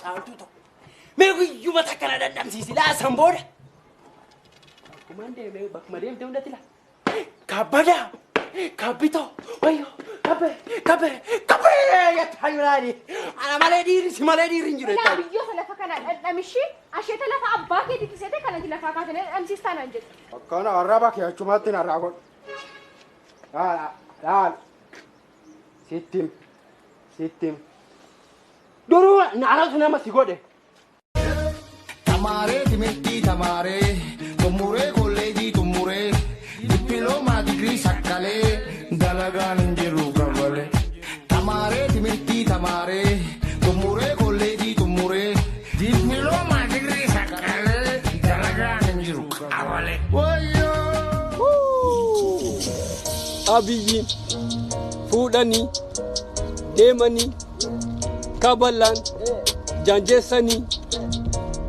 Caaltuu tokko. Mee guyyuma takka na dhandhamsiisi laa san booda. Akkumaan deemee bakkuma deemte hundatti laa. Kabbadaa! Kabbitoo! Wayyoo! Kabbee! Kabbee! Kabbee! Jettaa jiraani. Ana malee dhiirri si malee dhiirri hin jiru Laa jettaa. biyyoota lafa kana dhandhamishii asheeta lafa abbaa keetiitti seete kanatti lafaa kaatanii dhandhamsiistaa naan jedhe. Akkana arraba kee achumatti narraa godhu. Laal laal. Sittim sittim. Duruu anatu nama si godhe. Tamaaree timirtii tamaaree xumuree kolleejii xumuree dippiloomaa digirii sakkalee dalagaan hin jiru kabale. Tamaaree timirtii tamaaree xumuree kolleejii xumuree dippiloomaa digirii sakkalee dalagaan hin jiru kabale. Abiyyi fuudhanii deemanii kabalaan jaanjeessanii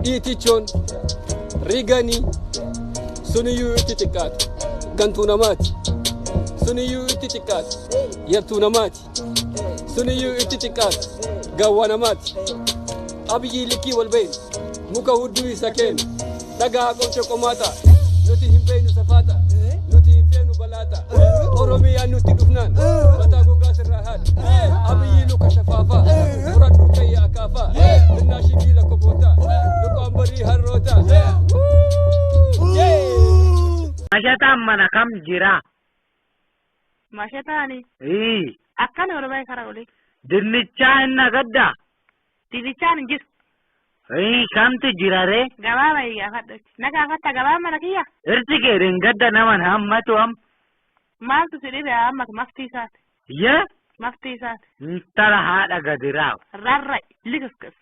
dhiitichoon riganii suniyyuu itti xiqqaate gantuu namaati suniyyuu itti xiqqaate yartuu namaati suniyyuu itti xiqqaate gawwaa namaati Abiyyi likkii wal beeynu muka hudduu isa keenu dhagaa qomce qomaata nuti hin beeynu safaata nuti hin feenu balaata Oromiyaan nutti dhufnaan mataa gogaa sirraa haadha Abiyyi luka shafaafaa furadhuu kayya akaafaa minnaashii miila koboota lukaan barii harroota. Mashataan mana kam jira? Mashataani Ii, akkana ol ba'e karaa olii. Dinnichaa hin nagaddaa? Dinnichaan hin jiru. Ii, kamtu jira ree? Gabaa ba'i gaafadhu. Na gaafatta gabaa mana kiyya. Irsi kee dhengadda naman hammatu am. Maaltu si dhibe amma maftii isaati. Yee? Maftii isaati. Intala haadha gadi raawu. Rarra'i liqisqis.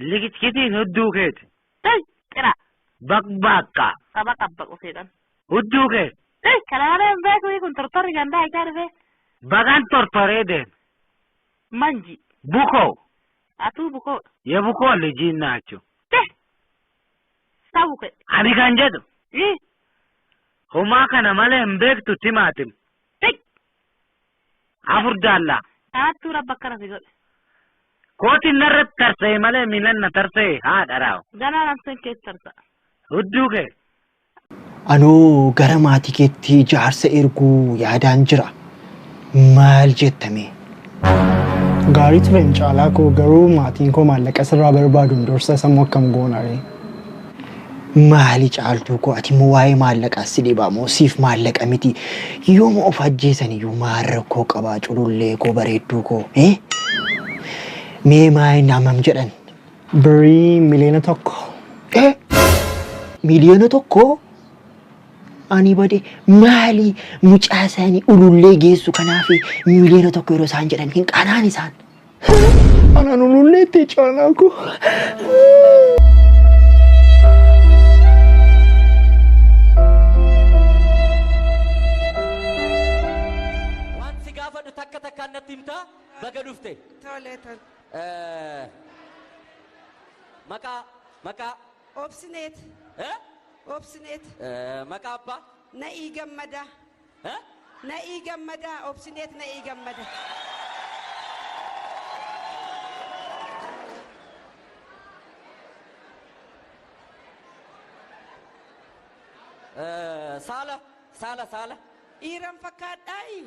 Liqiskitiin hudduu keeti. Tay qira. Baqbaaqqa. Qaba qabbaqu seedhan. Hudduu kee. Tay kana malee hin beeku kun tortorri gandaa isaa dhufe. Bagan tortoree deeme. Manji. Bukoo. Atuu bukoodha. Yebukoo lijiin naachu. Tay sabu kee. Ani kan jedhu. Ii Homaa kana malee hin beektu timaatim. tay Afur daallaa. kanattuu rabba akkana si godhe. Kootiin narratti tarsa'e malee miilan na tarsa'e haadha raawu. Ganaa namseen keessa tarsa'a. Hudduu kee. Anoo gara maatii keetti jaarsa erguu yaadaan jira. Maal jettame? Gaarii ture caalaa koo garuu maatiin koo maallaqa sirraa barbaaduun dursa sammuu akkam goona ree? Maali caaltuu koo ati immoo waa'ee maallaqaa si dhibaa moo siif maallaqa miti? Yooma of ajjeesan iyyuu maal rakkoo qabaa culullee koo bareedduu koo? Eh? Mee maal namam jedhan? Birrii 1,000,000. Eh? 1,000,000? Ani bade maali mucaa isaanii ulullee geessu kanaaf 1,000,000 yeroo isaan jedhan hin qanaan isaan. Anaan ululleetti caalaa koo. Waan si gaafadhu takka takkaan natti himtaa baga dhufte. Tole tole. Maqaa maqaa. Obsineet. Eh? Obsineet. Maqaa abbaa. Na'ii gammadaa. Eh? Na'ii gammadaa. Obsineet na'ii gammadaa. Saala saala saala. Dhiiran fakkaadhaayi.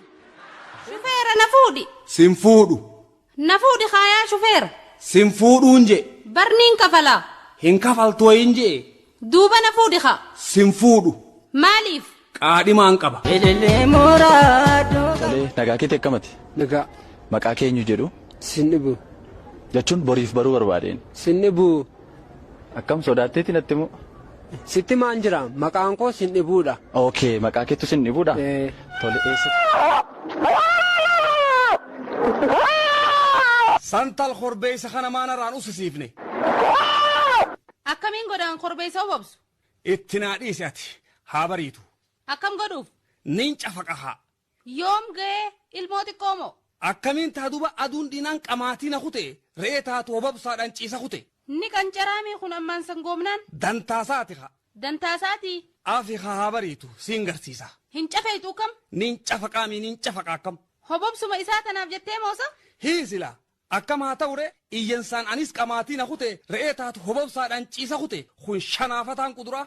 Shufeera na fuudhi. Sin fuudhu. Na fuudhi haayaa shufeera. Sin fuudhuun jee. Barniin kafalaa. Hin kafaltu wayin jee. Duuba na fuudhi haa. Sin fuudhu. Maaliif? Qaadhimaan qaba. Tolee, nagaa keetii akkamati? Nagaa. Maqaa keenyu jedhu? Sin dhibu. Jechuun boriif baruu barbaadeen. Sin dhibu. Akkam sodaatteetti natti himu? Sitti maan jira maqaan koo sin dhibuudha. Okay, maqaa keettu sin dhibuudha? Tole eessa? Santal korbeessa kana maanarraan usisiifne. Akkamiin godhan korbeessa obobsu? Itti naa dhiisi ati haa bariitu. Akkam godhuuf? Nin cafaqa haa. Yoom ga'ee ilmoo xiqqoo moo? Akkamiin taa duba aduun dhinaan qamaatii na kute re'ee taatu obobsaadhaan ciisa kute. Ni qancaraamii kun ammaan sangoomnaan? Dantaasaati haa. Dantaasaati. Afi haa bariitu siin garsiisa. Hin cafeetu kam? Nin cafaqaamii nin cafaqa akkam. Hobobsuma isaa tanaaf jettee moosa? Hiisila Akkam haa ta'u ree iyyansaan anis qamaatii na kute re'ee taatu hobobsaadhaan ciisa kute kun shanaafataan kuduraa.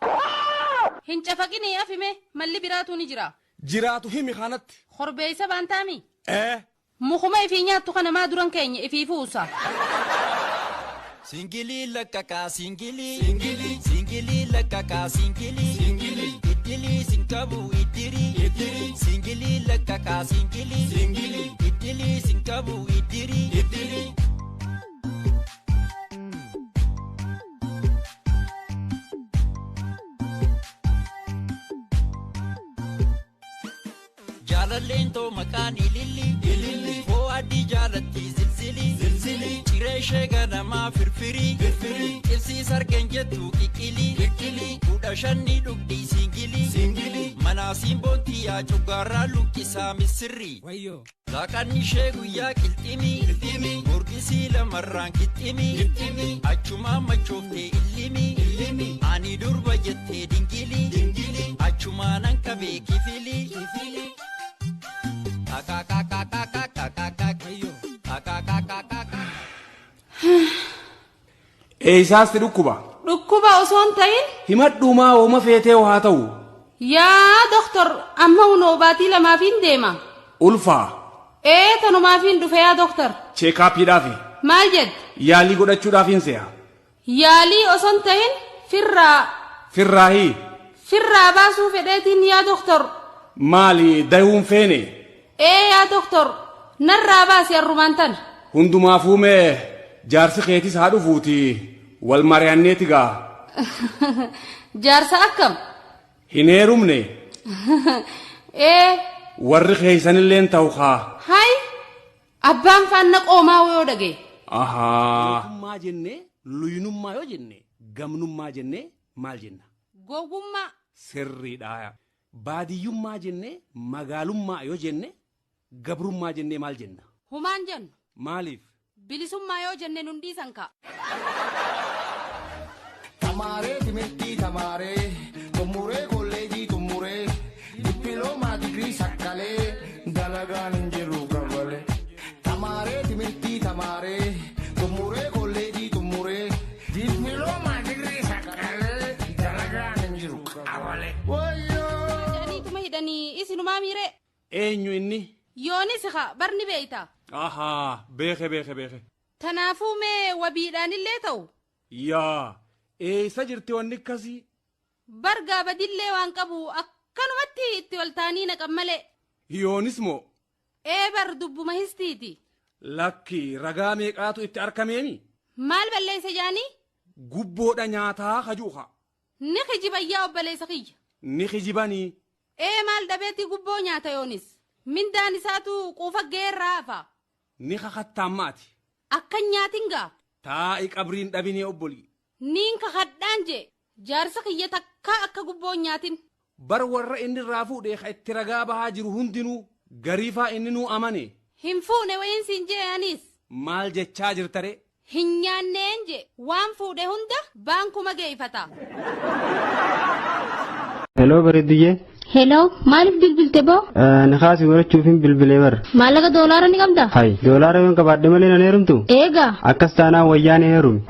Hin cafaqinii afime malli biraatu ni jira. Jiraatu himi kanatti. Korbeessa baantaami. Ee. Mukuma ifii nyaattu kana maa duran keenya ifii fuusa. Singilii lakkaakaa singilii. Singilii. Singilii lakkaakaa singilii. Singilii. Idilii sinkabu idirii. Idirii. Singilii lakkaakaa singilii. Singilii. Idilii sinkabu idirii. Idirii. Jaalalleen too maqaan ililli. Ililli. Foo adii jaalatti zilzili. Zilzili. Ciree ishee ganamaa firfirii. Firfirii. Qibsii sargeen jettu qiqqilii. Qiqqilii. 15 dhugdii singilii. Singilii. Manaa simboontii yaa cuggaarraa luqqisaa misirri. Wayyoo. Laaqanni ishee guyyaa qilximii. Qilximii. Burqisii lamarraan qixximii. Qixximii. Achumaan machooftee illimii. Illimii. Ani durba jettee dingilii. Dingilii. Achumaan an qabee kifilii. Kifilii. Eessaas dhukkuba. Dhukkuba osoo hin ta'in. Himadhuumaa ooma feetee haa ta'u. Yaa doktor amma hunoo baatii lamaafiin deema. Ulfaa. Ee tanumaafiin dhufe yaa doktor. Cheekaappiidhaafi. Maal jedhe? Yaalii godhachuudhaafiin se'a. Yaalii osoo hin ta'in firraa. Firraahii. Firraa baasuu fedheetiin yaa doktor. Maali dayuun feene? Ee yaa doktor narraa baasi arrumaan tana. Hundumaafuu mee jaarsi keetis haa dhufuuti wal mari'anneeti gaa. Jaarsa akkam? Hin heerumne. Ee. Warri keeysanilleen ta'u kaa. Hay abbaan faanna qoomaa yoo dhagaye. Ahaa. Luyinummaa jennee luyinummaa yoo jenne gamnummaa jennee maal jenna? Gowwummaa. Sirriidha. Baadiyyummaa jennee magaalummaa yoo jenne gabrummaa jennee maal jenna? Humaan jennu. Maaliif? Bilisummaa yoo jenne nun dhiisan ka'a. Tamaaree timirtii tamaaree xumuree kolleejii xumuree dippiloomaa digirii sakkalee dalagaan hin jiru kabalee. Tamaaree timirtii tamaaree xumuree kolleejii xumuree dippiloomaa digirii sakkalee dalagaan hin jiru kabalee. Jedhaniituma hidhanii isinumaa miiree. Eenyu inni? Yoonis haa barni beeyta. Ahaa beeke beeke beeke. Tanaafuu mee wabiidhaan illee ta'u. Yaa eessa jirti wanni akkasii? Bargaa badillee waan qabu akkanumatti itti ol taanii naqan malee. Yoonis moo? Ee bar dubbuma histiiti. Lakki ragaa meeqaatu itti argameemi? Maal balleessa jaanii? Gubboodha nyaataa kajuuha. Ni kijibayyaa obboleessa kiyya. Ni kijibanii. Ee maal dhabeetti gubboo nyaata yoonis? Mindaan isaatu quufa geerraa hafa. Ni kakattaan maati. Akkan nyaatin gaa. Taa'i qabriin dhabinee obbolii. Niin kakadhaan jee jaarsa kiyya takkaa akka gubboo nyaatin. Bar warra inni irraa fuudhee ka itti ragaa bahaa jiru hundinuu gariifaa inni nuu amane. Hin fuune wayiin siin jee anis. Maal jechaa jirtare? Hin nyaanneen jee waan fuudhe hunda baankuma geeffata. Heloo bareedduyyee. Heloo maaliif bilbilte boo? Nikaasii godhachuufin bilbilee bara. Maallaqa doolaara ni qabdaa? Hay doolaara yoon qabaadhe malee nan heerumtu? Eegaa. Akkas taanaan wayyaan heerumi.